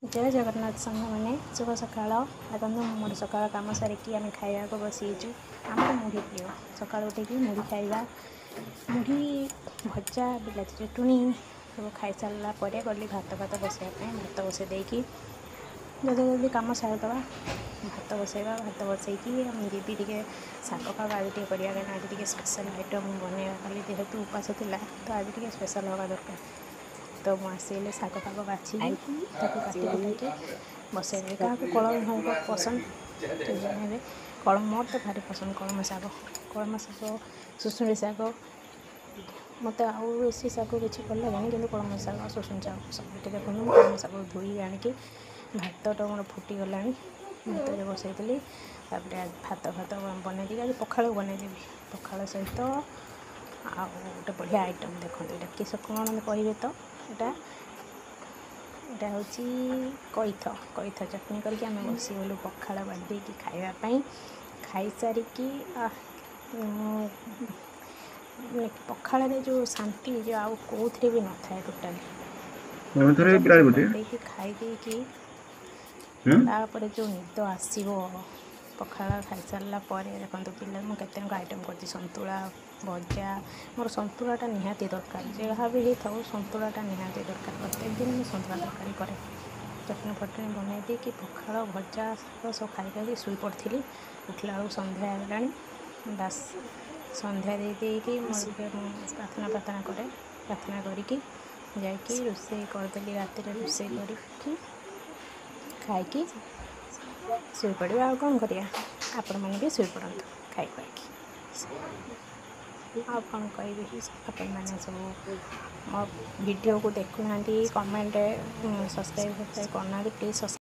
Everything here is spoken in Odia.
ଜୟ ଜଗନ୍ନାଥ ସାଙ୍ଗମାନେ, ଶୁଭ ସକାଳ। ଦେଖନ୍ତୁ, ମୋର ସକାଳ କାମ ସାରିକି ଆମେ ଖାଇବାକୁ ବସିଯାଇଛୁ। ଆମର ମୁଢ଼ି ପ୍ରିୟ। ସକାଳୁ ଉଠିକି ମୁଢ଼ି ଖାଇବା, ମୁଢ଼ି ଭଜା, ବିଲାତି ଚଟୁଣି ସବୁ ଖାଇସାରିଲା ପରେ ଗଲି ଭାତ ଫାତ ବସାଇବା ପାଇଁ। ଭାତ ବସାଇ ଦେଇକି ଜଲ୍ଦି ଜଲ୍ଦି କାମ ସାରିଦେବା, ଭାତ ବସାଇବା। ଭାତ ବସାଇକି ମୁଁ ଯିବି ଟିକେ ଶାଗ ଫାଗ ଆଜି ଟିକେ କରିବା, କାହିଁକିନା ଆଜି ଟିକେ ସ୍ପେଶାଲ୍ ଆଇଟମ୍ ବନେଇବା। କାଲି ଯେହେତୁ ଉପାସ ଥିଲା, ତ ଆଜି ଟିକେ ସ୍ପେଶାଲ୍ ହେବା ଦରକାର। ତ ମୁଁ ଆସିଲେ ଶାଗ ଫାଗ ବାଛିକି ତାକୁ କାଟି କୁଟାକି ବସେଇଦେବି। କାହାକୁ କଳମ ଶାଗ ପସନ୍ଦ ଜଣେଇବେ। କଳମ ମୋର ତ ଭାରି ପସନ୍ଦ, କଳମ ଶାଗ, କଳମ ଶାଗ, ଶୁଶୁଣି ଶାଗ। ମୋତେ ଆଉ ବେଶୀ ଶାଗ କିଛି ଭଲ ଲାଗେନି, କିନ୍ତୁ କଳମ ଶାଗ, ଶୁଶୁଣି ଶାଗ ପସନ୍ଦ। ଏଠି ଦେଖନ୍ତୁ, ମୁଁ କଳମ ଶାଗ ଧୋଇ ଆଣିକି ଭାତଟା ମୋର ଫୁଟିଗଲାଣି, ଭାତରେ ବସେଇଥିଲି। ତାପରେ ଭାତ ଫାତ ବନେଇ ଦେଇକି ଆଜି ପଖାଳ ବନେଇଦେବି। ପଖାଳ ସହିତ ଆଉ ଗୋଟେ ବଢ଼ିଆ ଆଇଟମ୍। ଦେଖନ୍ତୁ, ଏଇଟା କିସ କ'ଣ କହିବେ ତ? ଏଇଟା ହେଉଛି କଇଥ, କଇଥ ଚଟଣି କରିକି ଆମେ ବସିଗଲୁ ପଖାଳ ବାଢ଼ି ଦେଇକି ଖାଇବା ପାଇଁ। ଖାଇସାରିକି ପଖାଳରେ ଯେଉଁ ଶାନ୍ତି, ଯେଉଁ ଆଉ କେଉଁଥିରେ ବି ନଥାଏ ଟୋଟାଲି। ଦେଇକି ଖାଇ ଦେଇକି ତାପରେ ଯେଉଁ ନିଦ ଆସିବ ପଖାଳ ଖାଇସାରିଲା ପରେ। ଦେଖନ୍ତୁ ପିଲା, ମୁଁ କେତେ ଆଇଟମ୍ କରିଛି, ସନ୍ତୁଳା, ଭଜା। ମୋର ସନ୍ତୁଳାଟା ନିହାତି ଦରକାର, ଯାହା ବି ହେଇଥାଉ ସନ୍ତୁଳାଟା ନିହାତି ଦରକାର। ପ୍ରତ୍ୟେକ ଦିନ ମୁଁ ସନ୍ତୁଳା ତରକାରୀ କରେ। ଚଟଣି ଫଟଣି ବନେଇ ଦେଇକି ପଖାଳ, ଭଜା, ଶାଗ ସବୁ ଖାଇ ଖାଇକି ଶୋଇପଡ଼ିଥିଲି। ଉଠିଲା ବେଳକୁ ସନ୍ଧ୍ୟା ହେଇଗଲାଣି। ବାସ୍, ସନ୍ଧ୍ୟା ଦେଇ ଦେଇକି ମୋର ଟିକେ ମୁଁ ପ୍ରାର୍ଥନା ପ୍ରାର୍ଥନା କରେ। ପ୍ରାର୍ଥନା କରିକି ଯାଇକି ରୋଷେଇ କରିଦେଲି। ରାତିରେ ରୋଷେଇ କରିକି ଖାଇକି ଶୋଇପଡ଼ିବା, ଆଉ କ'ଣ କରିବା? ଆପଣମାନେ ବି ଶୋଇପଡ଼ନ୍ତୁ ଖାଇ ଖୁଆଇକି। ଆଉ କ'ଣ କହିବି? ଆପଣମାନେ ସବୁ ମୋ ଭିଡ଼ିଓକୁ ଦେଖୁନାହାନ୍ତି, କମେଣ୍ଟ, ସବସ୍କ୍ରାଇବ୍ ଫବସ୍କ୍ରାଇବ୍ କରୁନାହାନ୍ତି, ପ୍ଲିଜ୍ ସବସ୍କ୍ରାଇବ୍।